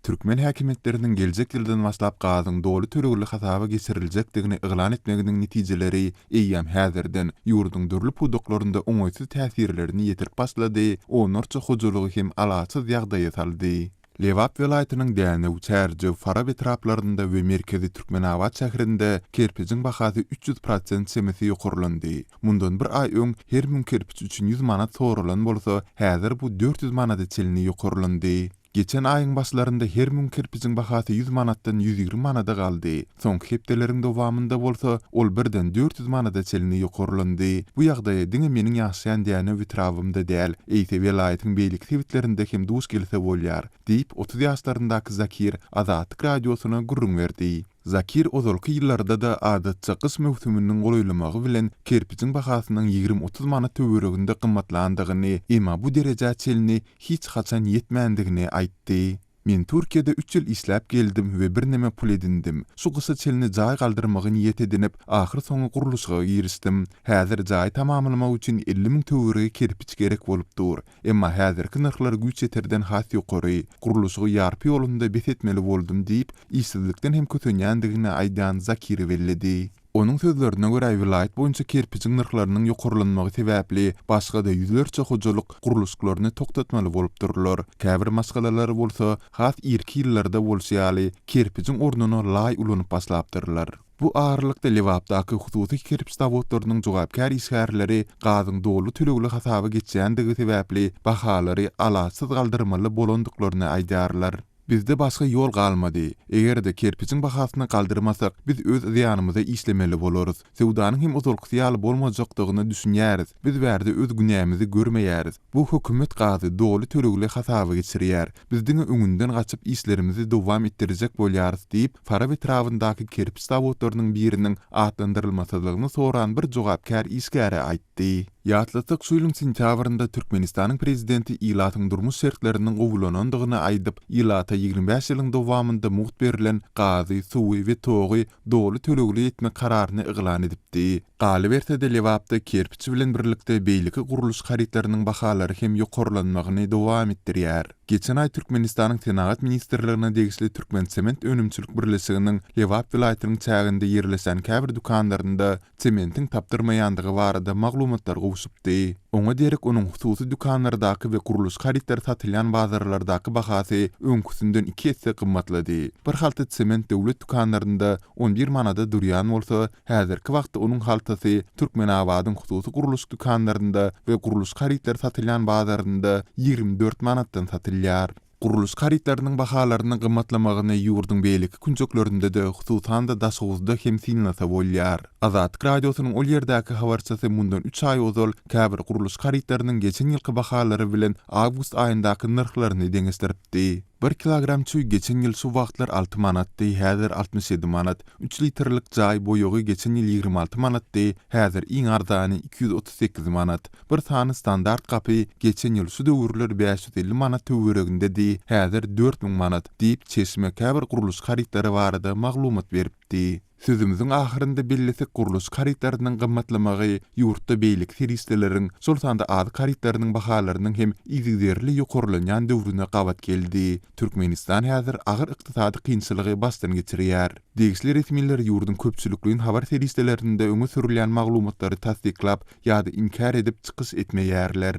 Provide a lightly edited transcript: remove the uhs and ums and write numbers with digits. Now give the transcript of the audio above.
Türkmen häkimiýetleriniň geljek ýyldan başlap gazyň doly tölegli hasaba geçiriljekdigini yglan etmeginiň netijeleri eýýäm häzirden ýurduň dürli pudaklarynda oňaýsyz täsirlerini ýetirip başlady, onlarça hojalygy hem alaçsyz ýagdaýa saldy. Lebap welaýatynyň Dänew, Çärjew, Farap etraplarynda we merkezi Türkmenabat şäherinde kerpijiň bahasy 300 prosent çemesi ýokarlandy. Mundan bir aý öň her müň kerpiç üçin ýüz manat soralan bolsa, häzir bu 400 manada çenli ýokarlandy. Geçen aýyň başlarynda her müň kerpijiň bahasy ýüz manatdan 120 manada galdy. Soňky hepdeleriň dowamynda bolsa, ol birden 400 manada çenli ýokarlandy. Bu ýagdaýa diňe meniň ýaşaýan Dänew etrabymda däl, eýse welaýatyň beýleki sebitlerinde hem duş gelse bolýar, diýip, 30 ýaşlaryndaky Zakir Azatlyk Radiosyna gürrüň berdi. Zakir ozalky ýyllarda-da adatça gyş möwsüminiň golaýlamagy bilen kerpijiň bahasynyň ýigrimi-otuz manat töwereginde gymmatlandygyny, emma bu derejä çenli hiç haçan ýetmändigini aýtdy. Men Türkiýede üç ýyl işläp geldim we birneme pul edindim. Şu gyşa çenli jaý galdyrmagy niýet edinip, ahyrsoňy gurluşyga girişdim. Häzir jaýy tamamlamak üçin 50 müň töweregi kerpiç gerek bolup dur. Emma häzirki nyrhlar güýç ýeterden has ýokary. Gurluşygy ýarpy ýolunda bes etmeli boldum diýip, işsizlikden hem kösenýändigini aýdýan Zakiri belledi. Onuň sözlerine görä, welaýat boýunça kerpijiň nyrhlarynyň ýokarlanmagy sebäpli başga-da ýüzlerçe hojalyk gurluşyklaryny togtatmaly bolupdyrlar. Käbir maşgalalar bolsa, has irki ýyllarda bolşy ýaly, kerpijiň ornuna laý ulanyp başlapdyrlar. Bu aralykda, Lebapdaky hususy kerpiç zawodlarynyň jogapkär işgärleri gazyň doly tölegli hasaba geçýändigi sebäpli bahalary alaçsyz galdyrmaly bolandyklaryny aýdýarlar. Bizde başga ýol galmady. Eger-de kerpijiň bahasyny galdyrmasak, biz öz zyýanymyza işlemeli bolarys. Söwdanyň hem ozalkysy ýaly bolmajakdygyna düşünýäris. Biz bärde öz günämizi görmeýäris. Bu hökümet gazy doly tölegli hasaba geçirýär. Biz diňe öňünden gaçyp işlerimizi dowam etdirjek bolýarys diýip, Farap etrabyndaky kerpiç zawodlarynyň biriniň atlandyrylmasyzlygyny soran bir jogapkär işgäre aýtdy. Ýatlatsak, şu ýylyň sentýabrynda Türkmenistanyň prezidenti ilatyň durmuş şertleriniň gowulanandygyny aýdyp, ilata 25 ýylyň dowamynda mugt berlen gazy, suwy we togy doly tölegli etmek kararyny yglan edipdi. Galyberse-de, Lebapda kerpiç bilen birlikde beýleki gurluşyk harytlarynyň bahalary hem ýokarlanmagyny dowam etdirýär. Geçen aý Türkmenistanyň Senagat ministrligine degişli Türkmensement önümçilik birleşiginiň Lebap welaýatynyň çäginde ýerleşen käbir dükanlarynda sementiň tapdyrmaýandygy barada maglumatlar gowşupdy. Oňa derek onuň hususy dükanlardaky we gurluşyk harytlary satylýan bazarlardaky bahasy öňküsinden iki esse gymmatlady. Bir halta sement döwlet dükanlarynda on bir manada durýan bolsa, häzirki wagtda onuň haltasy Türkmenabadyň hususy gurluşyk dükanlarynda we gurluşyk harytlary satylýan bazarynda 24 manatdan satylýar. Gurluşyk harytlarynyň bahalarynyň gymmatlamagyny ýurduň beýleki künjeklerinde-de, hususan-da Daşoguzda hem synlasa bolýar. Azatlyk Radiosynyň ol ýerdäki habarçysy mundan üç aý ozal käbir gurluşyk harytlarynyň geçen ýylky bahalary bilen awgust aýyndaky nyrhlaryny deňeşdiripdi. Bir kilogram çüý geçen ýyl şu wagtlar alty manatdy, häzir 67 manat. Üç litrlik jaý boýagy geçen ýyl 26 manatdy, häzir iň arzany 238 manat. Bir sany standart gapy geçen ýyl şu döwürler 550 manat töweregindedi, häzir 4000 manat, diýip, çeşme käbir gurluşyk harytlary barada maglumat beripdi. Sözümiziň ahyrynda bellesek, gurluşyk harytlarynyň gymmatlamagy ýurtda beýleki serişdeleriň, şol sanda azyk harytlarynyň bahalarynyň hem yzygiderli ýokarlanýan döwrüne gabat geldi. Türkmenistan häzir agyr ykdysady kynçylygy başdan geçirýär. Degişli resmiler ýurduň köpçülikleýin habar serişdelerinde öňe sürülýän maglumatlary tassyklap ýa-da inkär edip çykyş etmeýärler.